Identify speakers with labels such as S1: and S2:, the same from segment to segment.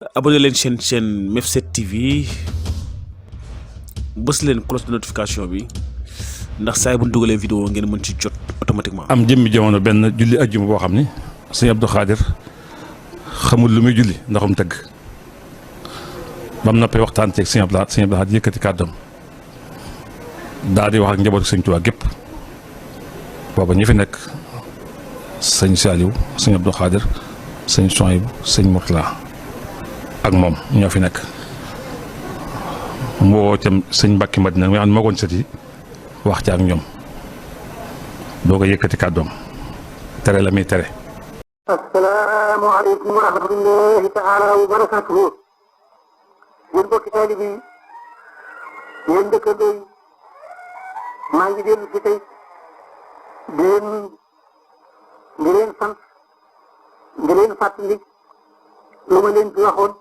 S1: abonné leen chaîne Mef7 TV bës leen cloche de notification bi ndax saa bu ñu dugalee vidéo ngeen mën ci jot automatiquement.
S2: am jëmmi jamono benn julli ajjuma boo xam ni sëñ Abdou Khadir xamul lu muy julli ndaxum tëgg bam noppee waxtaan ceeg sëñ Abdou Khadir yëkkati kàddoom daal di wax ak njabootu sëñ Tuubaa gépp booba ñi fi nekk sëñ Saliou sëñ Abdou Khadir sëñ Souhaïbou sëñ Mourtala ak moom ñoo fi nekk mu woo itam sëñ Mbàkke Madina nga xam ne moo koon sët yi wax ci ak ñoom doo ko yëkkati kàddoom tere la muy tere.
S3: assalaamu aleykum wa rahmatullahi taala wa barakatuhu. yéen bokki taalibe yi yéen dëkkandoo yi maa ngi dellu si tey di leen sant di leen fàttali lu ma leen ci waxoon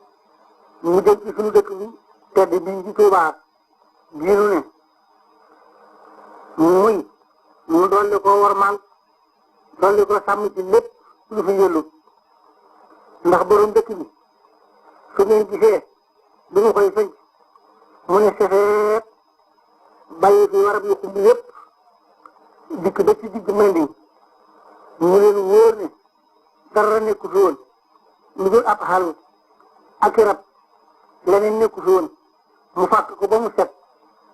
S3: mu jëm ci suñu dëkk bi tedd bii ci Tuubaa jiinu ne muy mu dolli ko warmaal dolli ko sàmm ci lépp lu fi yëllut ndax borom dëkk bi su ngeen gisee bi ñu koy sëñ mu ne sefeet bàyyi fi warab yu xumb yépp dikk ba ci digg Manding mu leen wóor ne dara nekku fi woon lu dul ab xàll ak rab leneen nekku fi woon mu fàkk ko ba mu set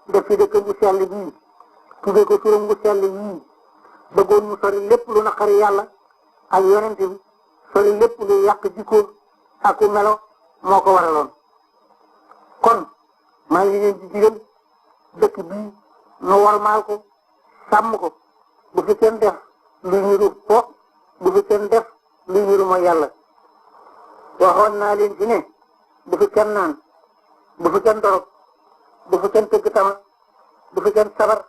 S3: def ci dëkk bu sell bii tudde ko turam bu sell yii bëggoon mu sori lépp lu naqari yàlla ak yonente bi sori lépp lu yàq jikkoom ak ku melo moo ko waraloon kon maa ngi leen di digal dëkk bii nu warmaal ko sàmm ko bu fi kenn def luy niru fo bu fi kenn def luy niru mooy yàlla waxoon naa leen fi ne bu fi kenn naan bu fi kenn dorog bu fi kenn tëgg tama bu fi kenn sabar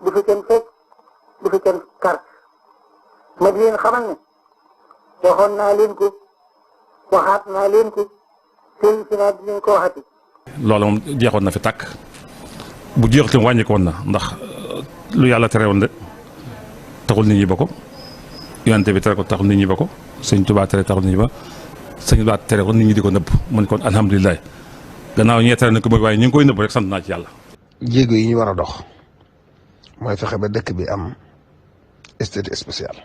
S3: bu fi kenn fecc bu fi kenn carte ma di leen xamal ne waxoon naa leen ko waxaat naa leen ko seen si naa di leen ko waxati.
S2: loolu moom jeexoon na fi tàkk bu jeexutam wàññi ko woon na ndax lu yàlla tere woon de taxul nit ñi ba ko yonente bi tere ko taxul nit ñi ba ko sëñ Tuubaa tere taxul nit ñi ba sëñ Tuubaa tere ko nit ñi di ko nëbb mun kon alhamdulilah gannaaw ñee tere na ko waaye ñu ngi koy nëbb rek sant naa ci yàlla.
S4: jéego yi ñu war a dox mooy fexe ba dëkk bi am statut spécial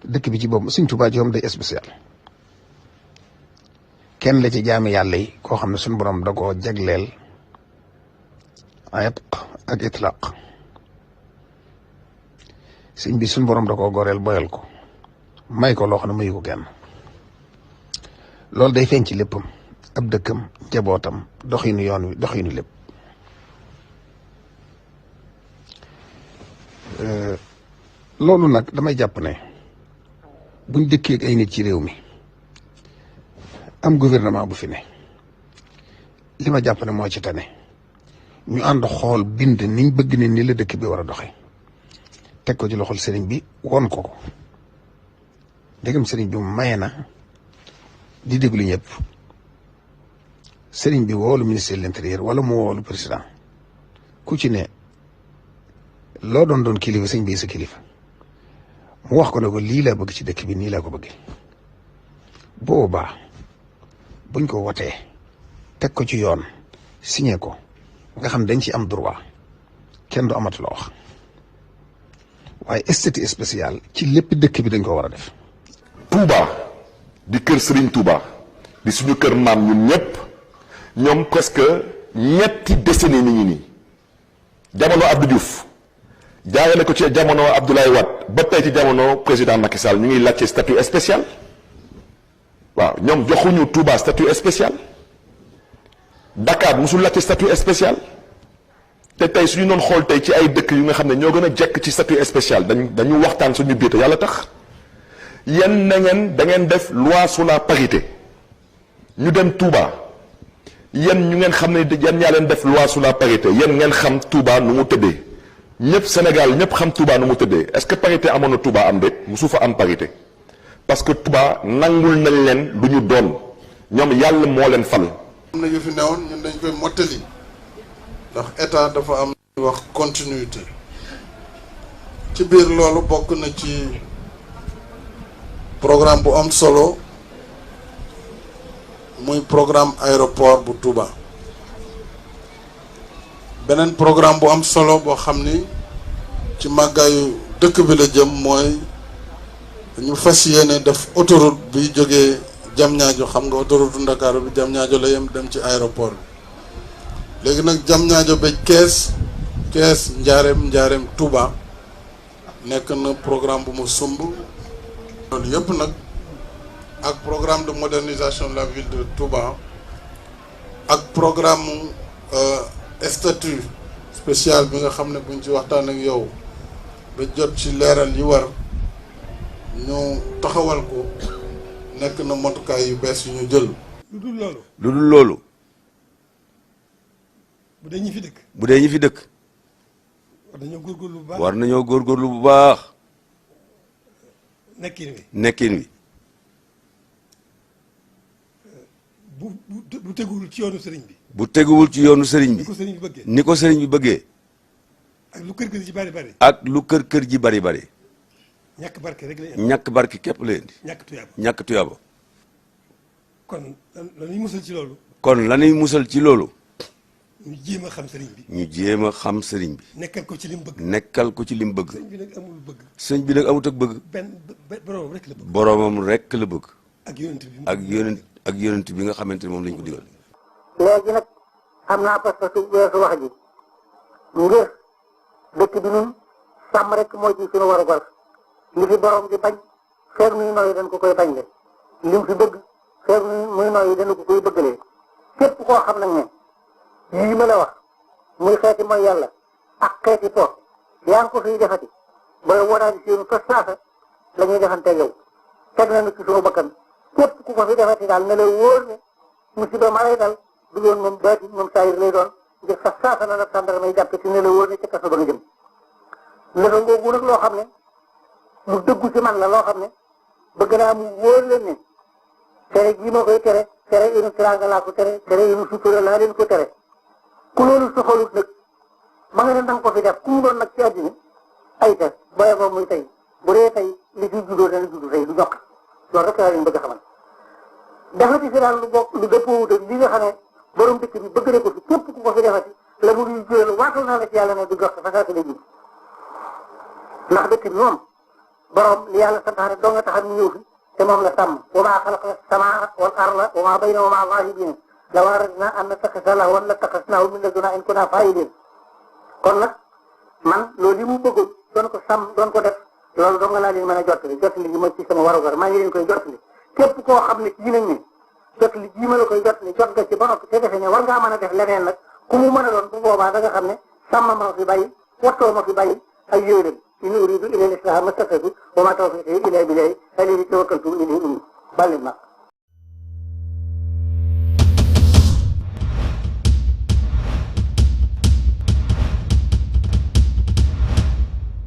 S4: dëkk bi ci boobu sëñ Tuubaa ci moom day spécial kenn la ci jaami yàlla yi koo xam ne suñu borom da koo jagleel ayat ak itlaq sëñ bi suñu borom da koo goreel boyal ko may ko loo xam ne mayu ko kenn loolu day feeñ ci léppam ab dëkkam jabootam doxinu yoon wi doxinu lépp loolu nag damay jàpp ne buñ dëkkee ak ay nit ci réew mi am gouvernement bu fi ne li ma jàpp ne moo ci tane ñu ànd xool bind niñ bëgg ne ni la dëkk bi war a doxe teg ko ci loxol sëriñ bi won ko ndegam sëriñ bi maye na di déglu ñëpp sëriñ bi woolu ministre de l'intérieur wala mu woolu président ku ci ne loo doon kilifa sëñ bi sa kilifa mu wax ko ne ko lii laa bëgg ci dëkk bi nii laa ko bëggee boobaa buñ ko wotee teg ko ci yoon signé ko nga xam dañ ci am droit kenn du amatu la wax waaye statut spécial ci lépp dëkk bi dañ ko war a def.
S5: Touba di kër Serigne Touba di suñu kër maam ñun ñëpp ñoom presque ñetti décennie ni ngi nii jamono Abdou Diouf jaarale ko ci jamono Abdoulaye Wade ba tey ci jamono président Macky Sall ñu ngi laajte statut spécial waaw ñoom joxuñu Touba statut spécial Dakar musul laajte statut spécial te tey suñu doon xool tey ci ay dëkk yu nga xam ne ñoo gën a jekk ci statut spécial dañu waxtaan suñu biir te yàlla tax yéen na ngeen da ngeen def loi sur la parité ñu dem Touba yéen ñu ngeen xam ne yéen ñaa leen def loi sur la parité yéen ngeen xam Touba nu mu tëddee ñëpp Sénégal ñëpp xam Touba nu mu tëddee est-ce que parité amoon na Touba am déet musu fa am parité parce que Touba nangul nañ leen lu ñu doon ñoom yàlla moo leen fal.
S6: am na yu fi newoon ñun dañ koy mottali ndax état dafa am wax continuité ci biir loolu bokk na ci programme bu am solo muy programme aéroport bu Touba. beneen programme bu am solo boo xam ni ci màggaayu dëkk bi la jëm mooy ñu fas yéene def autoroute bi jógee Diamniadio, xam nga autoroute Ndakaaru bi Diamniadio la yem dem ci aéroport bi léegi nag Diamniadio ba Kees Njaareem Touba nekk na programme bu mu sumb loolu yëpp nag ak programme de modernisation de la ville de Touba ak programme statut spécial bi nga xam ne buñ ci waxtaan ak yow ba jot ci leeral yi war ñu taxawal ko nekk na motukaay yu bees yu ñu jël.
S7: lu dul loolu.
S8: lu dul loolu.
S7: bu dee ñi fi dëkk.
S8: bu dee ñi fi dëkk.
S7: war nañoo góorgóorlu bu baax.
S8: war nañoo góorgóorlu bu baax.
S7: nekkin wi. bu teguwul ci yoonu sëriñ bi.
S8: bu teguwul ci yoonu sëriñ bi.
S7: ni ko sëriñ bi bëggee.
S8: ni ko sëriñ bi bëggee.
S7: ak lu kër ji bari bari.
S8: ak lu kër ji bari bari.
S7: ñàkk barke rek lay indi.
S8: ñàkk barke képp lay indi.
S7: ñàkk tuyaaba.
S8: kon
S7: lañuy musal ci loolu.
S8: kon lañuy musal ci loolu.
S7: ñu jéem a xam sëriñ bi.
S8: ñu jéem a xam sëriñ bi.
S7: nekkal ko ci lim bëgg.
S8: nekkal ko ci lim bëgg.
S7: sëñ bi nag amul bëgg.
S8: sëñ bi nag amut ak bëgg.
S7: boromam rek la bëgg.
S8: boromam rek la bëgg.
S7: ak
S8: yonent bi nga xamante ne moom lañ ko digal.
S3: léegi nag am naa parce que weesu wax ji ngir dëkk bi ñun sàmm rek moo ci suñu war a gor li fi borom di bañ feer muy nooyi dañ ko koy bañ le lim fi bëgg feer muy nooyi dañ ko koy bëggalee képp koo xam nag ne lii ma la wax muy xeeti mooy yàlla ak xeeti po yaa ngi ko fiy defati booy waraadi seenu fa saasa la ñuy defante yow teg na ci suñu bakkan képp ku ko fi defati daal ne la wóor ne musiba ma lay dal du doon moom baati moom saayir lay doon ngir sa saasa la nag sàndara may jàpp ci ne la wóor ne ca kaso ba nga jëm naka ngoogu nag loo xam ne lu dëggu ci man la loo xam ne bëgg naa mu wóor leen ne tere gii ma koy tere inu tiranga laa ko tere inu sutura laa leen ko tere ku loolu soxalut nag ma nga ne danga ko fi def ku mu doon nag ci àddina ay te boye boobu muy tey bu dee tey li fi juddoo dana juddu tey du ñokk loolu rek laa leen bëgg a xamal defati fi daal lu bokk lu dëppoo ak li nga xam ne borom dëkk bi bëgg na ko fi képp ku ko fi defati la mu nuy jël waatal naa la ci yàlla ne du jox fa saa si lay jub ndax dëkk bi moom borom li yàlla santaane doo nga taxam ñu ñëw fi te moom la sàmm wa maa xalaqna samaa wal arda wa maa baynahuma laa'ibiin law aradnaa an nattaxisa lahwan lattaxasnaahu min ladunnaa in kunnaa faa'iliin kon nag man loolu li mu bëggoon doon ko sàmm doon ko def loolu dong laa leen mën a jottali gi ma ci sama warugar maa ngi leen koy jottali képp koo xam ne kii nañ ne jottali gii ma la koy jottali jot nga ci ba noppi te defe ne war ngaa mën a def leneen nag ku mu mën a doon bu boobaa da nga xam ne sàmm ma fi bàyyi wattoo ma fi bàyyi ak yéwénam in uriidu illa al-islaaha ma stata'tu wa maa tawfiiqii illaa billaah alayhi tawakkaltu wa ilayhi uniib.